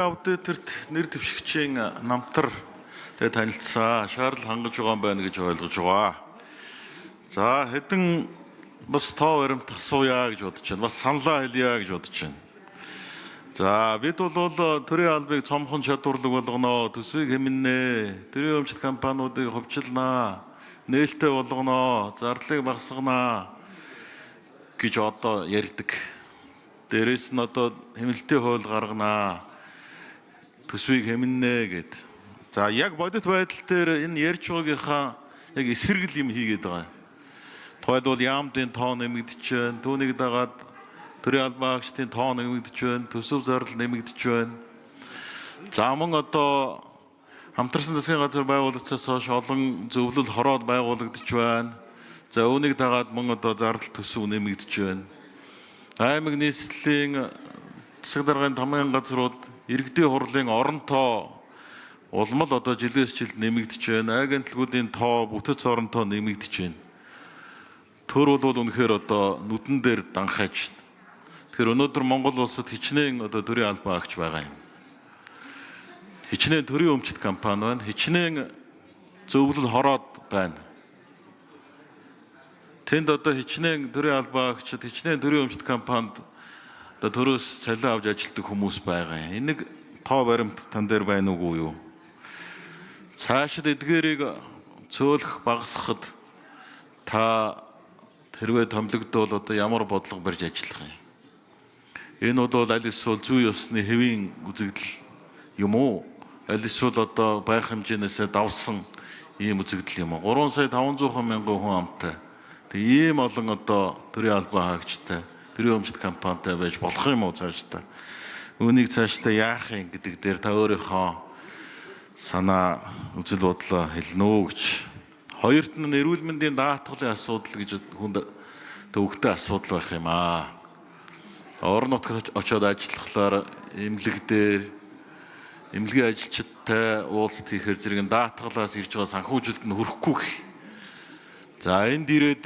Аудиторт нэр дэвшигчийн намтар тэгээ танилцсан. Шаардлага хангаж байгаа юм байна гэж ойлгож байгаа. За хэдэн бас тоо баримт асууя гэж бодож байна. Бас саналаа хэлье гэж бодож байна. За бид бол төрийн албыг цомхон чадварлаг болгоно, төсвийг хэмнэнэ, төрийн өмчт компаниудыг хувьчилнаа, нээлттэй болгоно, зардлыг багасгана гэж одоо ярьдаг. Дээрээс нь одоо хэмнэлтийн хууль гарганаа, төсвийг хэмнэнэ гэд. За яг бодит байдал дээр энэ ярьж байгаагийнхаа яг эсрэг л юм хийгээд байгаа. Тухайлбал яамдын тоо нэмэгдэж байна. Түүнийг дагаад төрийн албан хаагчдын тоо нэмэгдэж байна. Төсөв зардал нэмэгдэж байна. За мөн одоо хамтарсан засгийн газар байгуулагдсаас хойш олон зөвлөл хороод байгуулагдаж байна. За үүнийг дагаад мөн одоо зардал төсөв нэмэгдэж байна. Аймаг нийслэлийн засаг даргын тамгын газрууд иргэдийн хурлын орон тоо улам л одоо жилээс жилд нэмэгдэж байна. Агентлагуудын тоо, бүтэц орон тоо нэмэгдэж байна. Төр бол үнэхээр одоо нүдэн дээр данхайж. Тэгэхээр өнөөдөр Монгол улсад хичнээн одоо төрийн албан хаагч байгаа юм. Хичнээн төрийн өмчт компани байна. Хичнээн зөвлөл хороод байна. Тэнд одоо хичнээн төрийн албан хаагчид, хичнээн төрийн өмчт компанид одоо төрөөс цалин авч ажилладаг хүмүүс байгаа юм. Энийг тоо баримт тан дээр байна уугүй юу? Цаашид эдгээрийг цөөлөх багасгахад та хэрвээ томилогдвол одоо ямар бодлого барьж ажиллах юм? Энэ бол аль эсвэл зүй ёсны хэвийн үзэгдэл юм уу? Аль эсвэл одоо байх хэмжээнээсээ давсан ийм үзэгдэл юм уу? 3 сая 500 мянган хүн амтай. Тэг ийм олон одоо төрийн албан хаагчтай, төрийн өмчт компанитай байж болох юм уу цаашдаа? Үүнийг цаашдаа яах юм гэдэг дээр та өөрийнхөө санаа үзэл бодлоо хэлнэ үү гэж. Хоёрт нь эрүүл мэндийн даатгалын асуудал гэж хүнд төвөгтэй асуудал байх юм аа. Орон нутгад очиод ажиллахлаар эмнэлэг дээр эмнэлгийн ажилчидтай уулзалт хийхээр зэрэг даатгалаас ирж байгаа санхүүжилт нь хүрэхгүй гэх. За энд ирээд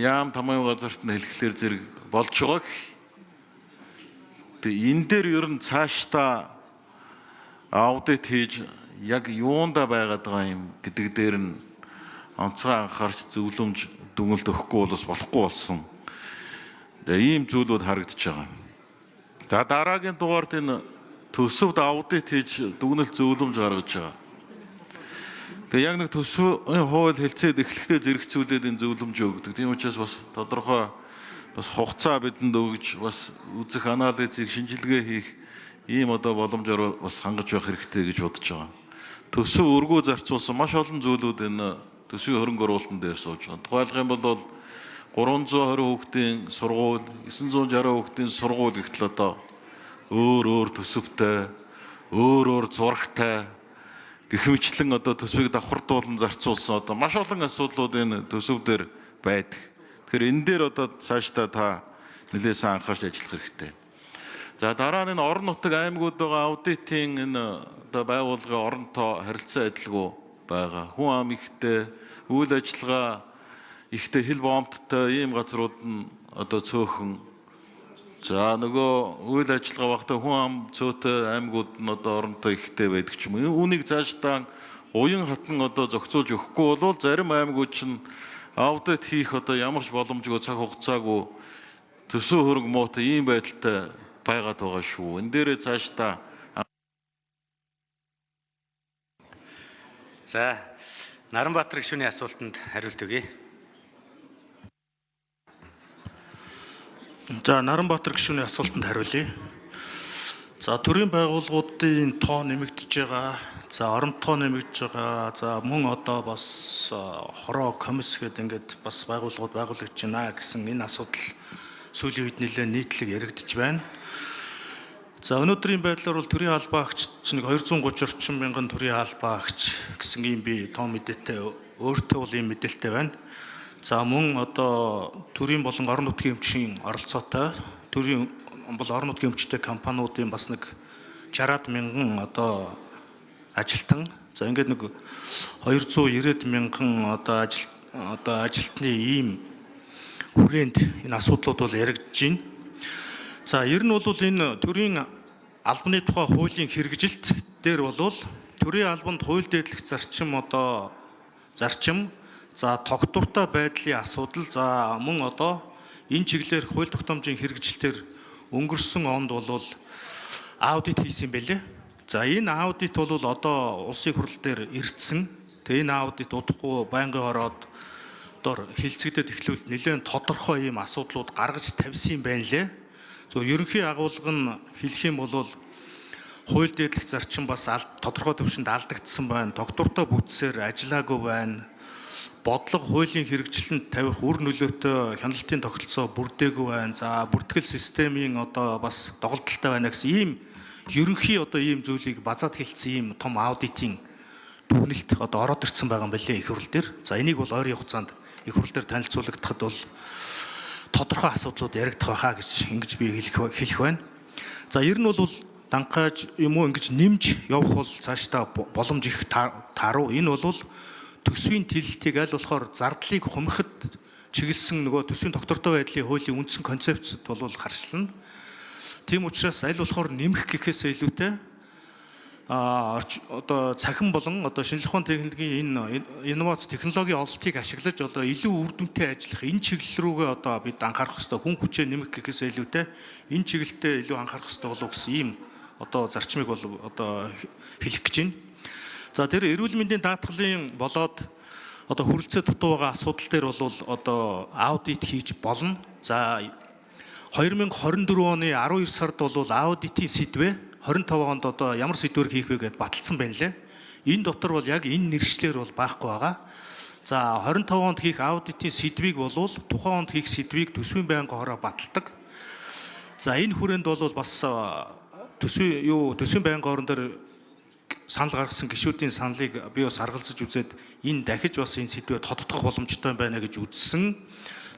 яам тамгын газарт нь хэлэхлээр зэрэг болж байгаа гэх. Тэгээ энэ дээр ер нь цаашдаа аудит хийж яг юунда байгаад байгаа юм гэдэг дээр нь онцгой анхаарч зөвлөмж дүгнэлт өгөхгүй бол бас болохгүй болсон. Тэгээ ийм зүйлүүд харагдаж байгаа. За дараагийн дугаард энэ төсөвд аудит хийж дүгнэлт зөвлөмж гаргаж байгаа. Тэгээ яг нэг төсвийн хууль хэлцээд эхлэхдээ зэрэгцүүлээд энэ зөвлөмж өгдөг. Тийм учраас бас тодорхой бас хугацаа бидэнд өгж бас үзэх анализыг шинжилгээ хийх ийм одоо боломжоор бас хангаж явах хэрэгтэй гэж бодож байгаа. Төсөв өргөө зарцуулсан маш олон зүйлүүд энэ төсвийн хөрөнгө оруулалтын дээр сууж байгаа. Тухайлах юм бол 320 хүүхдийн сургууль, 960 хүүхдийн сургууль гэтэл одоо өөр өөр төсөвтэй, өөр өөр зурагтай гэх мэтлэн одоо төсвийг давхардуулан зарцуулсан одоо маш олон асуудлууд энэ төсөв дээр байдаг. Тэгэхээр энэ дээр одоо цаашдаа та нэлээд сайн анхаарч ажиллах хэрэгтэй. За дараа нь энэ орон нутаг аймагуд байгаа аудитын энэ одоо байгууллагын орон тоо харилцан адилгүй байгаа. Хүн ам ихтэй, үйл ажиллагаа ихтэй, хил боомттой ийм газрууд нь одоо цөөхөн. За нөгөө үйл ажиллагаа багтаа хүн ам цөөтэй аймагуд нь одоо оронтой ихтэй байдаг ч юм уу. Үүнийг цаашдаа уян хатан одоо зохицуулж өгөхгүй бол зарим аймагуд чинь аудит хийх одоо ямар ч боломжгүй, цаг хугацаагүй, төсөв хөрөнгө муутай ийм байдалтай байгаад байгаа шүү. Энэ дээрээ цаашдаа За Наранбаатар гишүүний асуултанд хариулт өгье. За Наранбаатар гишүүний асуултанд хариулъя. За төрийн байгууллагуудын тоо нэмэгдэж байгаа. За орон тоо нэмэгдэж байгаа. За мөн одоо бас хороо комисс гэдэг ингээд бас байгууллагууд байгуулагдаж байна гэсэн энэ асуудал сүүлийн үед нэлээд нийтлэг яригдж байна. За өнөөдрийн байдлаар бол төрийн албан агч чинь 230 орчим мянган төрийн албан агч гэсэн ийм би тоо мэдээтэй өөртөө бол ийм мэдээлэлтэй байна. За мөн одоо төрийн болон орон нутгийн өмчийн оролцоотой төрийн бол орон нутгийн өмчтэй компаниудын бас нэг 60-аад мянган одоо ажилтан. За ингээд нэг 290 мянган одоо ажил одоо ажилтны ийм хүрээнд энэ асуудлууд бол яригдж байна. За ер нь бол энэ төрийн албаны тухай хуулийн хэрэгжилт дээр бол төрийн албанд хууль дээдлэх зарчим одоо зарчим за тогтвортой байдлын асуудал за мөн одоо энэ чиглэлээр хууль тогтоомжийн хэрэгжилтээр өнгөрсөн онд бол аудит хийсэн юм байлээ. За энэ аудит бол одоо улсын хурал дээр ирсэн. Тэгээ энэ аудит удахгүй байнгын ороод дор хилцэгдэд эхлүүл нэлээд тодорхой ийм асуудлууд гаргаж тавьсан юм байна лээ. Зөв ерөнхий агуулга нь хэлэх юм бол хууль дээдлэх зарчим бас тодорхой түвшинд алдагдсан байна. Тогтвортой бүтсээр ажиллаагүй байна. Бодлого хуулийн хэрэгжилтэнд тавих үр нөлөөтэй хяналтын тогтолцоо бүрдээгүй байна. За бүртгэл системийн одоо бас доголдолтой байна гэсэн ийм ерөнхий одоо ийм зүйлийг базаад хэлсэн ийм том аудитын дүгнэлт одоо ороод ирсэн байгаа юм билээ их хурл дээр. За энийг бол ойрын хугацаанд их хурл дээр танилцуулагдахад бол тодорхой асуудлууд яригдах байхаа гэж ингэж би хэлэх байна. За ер нь бол данхааж юм уу ингэж нэмж явах бол цаашдаа боломж их тааруу. Энэ бол төсвийн тэлэлтийг аль болохоор зардлыг хумхад чиглэсэн нөгөө төсвийн тогтвортой байдлын хуулийн үндсэн концепцэд бол харшлана. Тийм учраас аль болохоор нэмэх гэхээс илүүтэй одоо цахим болон одоо шинжлэх ухааны технологийн энэ инновац технологийн ололтыг ашиглаж одоо илүү үр дүнтэй ажиллах энэ чиглэл рүүгээ одоо бид анхаарах хэрэгтэй. Хүн хүчээ нэмэх гэхээс илүүтэй энэ чиглэлдээ илүү анхаарах хэрэгтэй болов гэсэн ийм одоо зарчмыг бол одоо хэлэх гэж байна. За тэр эрүүл мэндийн даатгалын болоод одоо хүрэлцээ дутуу байгаа асуудал дээр бол одоо аудит хийж болно. За 2024 оны 12 сард бол аудитын сэдвээ 25 онд одоо ямар сэдвээр хийх вэ гэдээ баталсан байна лээ. Энэ дотор бол яг энэ нэршлэр бол байхгүй байгаа. За 25 онд хийх аудитын сэдвийг бол тухайн онд хийх сэдвийг төсвийн байнгын хороо баталдаг. За энэ хүрээнд бол бас төсвийн юу төсвийн байнгын хорон дээр санал гаргасан гишүүдийн саналыг би бас аргалзаж үзээд энэ дахиж бас энэ сэдвээ тодтогох боломжтой байна гэж үзсэн.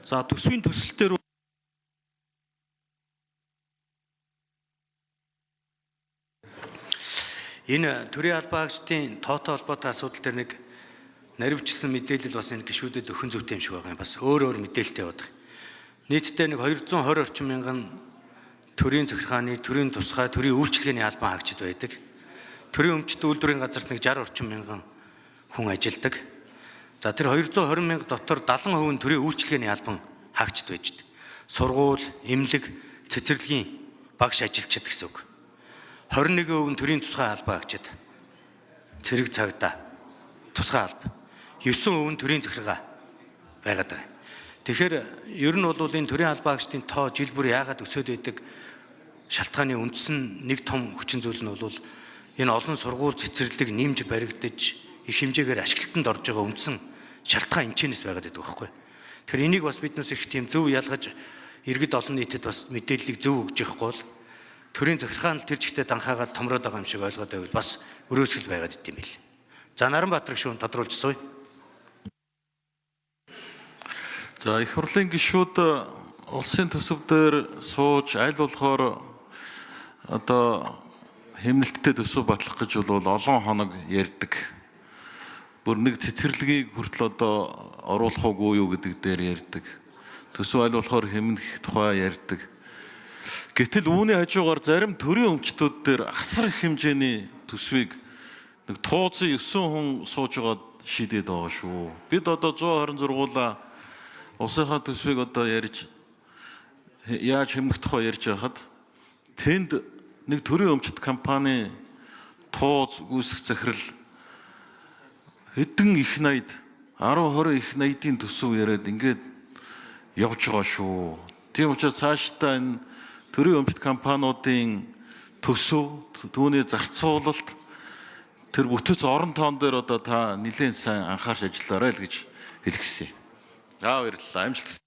За төсвийн төсөл дээр Энэ төрийн албан хаагчдын тоотой холбоотой асуудал дээр нэг наривчилсан мэдээлэл бас энэ гишүүдэд өхөн зүйтэй юм шиг байгаа юм. Бас өөр өөр мэдээлэлтэй яваад байгаа. Нийтдээ нэг 220 орчим мянган төрийн захиргааны, төрийн тусгай, төрийн үйлчилгээний албан хаагчид байдаг. Төрийн өмчт үйлдвэрийн газарт нэг 60 орчим мянган хүн ажилладаг. За тэр 220 мянга дотор 70% нь төрийн үйлчилгээний албан хаагчид байж байдаг. Сургууль, эмнэлэг, цэцэрлэгийн багш ажилчид гэсэн үг. 21% нь төрийн тусгай албан хаагчид. Цэрэг цагдаа тусгай алба. 9% нь төрийн захиргаа байгаад байгаа юм. Тэгэхээр ер нь бол энэ төрийн албан хаагчдын тоо жил бүр яагаад өсөөд байдаг шалтгааны үндсэн нэг том хүчин зүйл нь бол энэ олон сургууль цэцэрлэг нэмж баригдаж их хэмжээгээр ашиглалтанд орж байгаа үндсэн шалтгаан энэчнээс байгаад байдаг байхгүй. Тэгэхээр энийг бас биднээс их тийм зөв ялгаж иргэд олон нийтэд бас мэдээллийг зөв өгж явахгүй бол төрийн захиргаан л тэр чигтээ данхаагаад томроод байгаа юм шиг ойлгоод байвал бас өрөөсгөл байгаад идэм бил. За Наранбаатар гишүүн тодруулж сууя. За их хурлын гишүүд улсын төсөв дээр сууж аль болохоор одоо хэмнэлттэй төсөв батлах гэж бол олон хоног ярьдаг. Бүр нэг цэцэрлэгийг хүртэл одоо оруулах уугүй юу гэдэг дээр ярьдаг. Төсөв аль болохоор хэмнэх тухай ярьдаг. Гэтэл үүний хажуугаар зарим төрийн өмчтүүд дээр асар их хэмжээний төсвийг нэг тууцын 9 хүн сууж байгаад шийдээд байгаа шүү. Бид одоо 126-уулаа улсынхаа төсвийг одоо ярьж яаж хэмнэх тухай ярьж байхад тэнд нэг төрийн өмчт компани тууз үүсэх захирал хэдэн их 80 10 20 их 80-ийн төсөв яриад ингээд явж байгаа шүү. Тийм учраас цаашдаа энэ төрийн өмчт компаниудын төсөв, түүний зарцуулалт тэр бүтэц орон тоон дээр одоо та нэлээд сайн анхаарч ажиллаарай л гэж хэлгэсэн. За баярлалаа. Амжилт.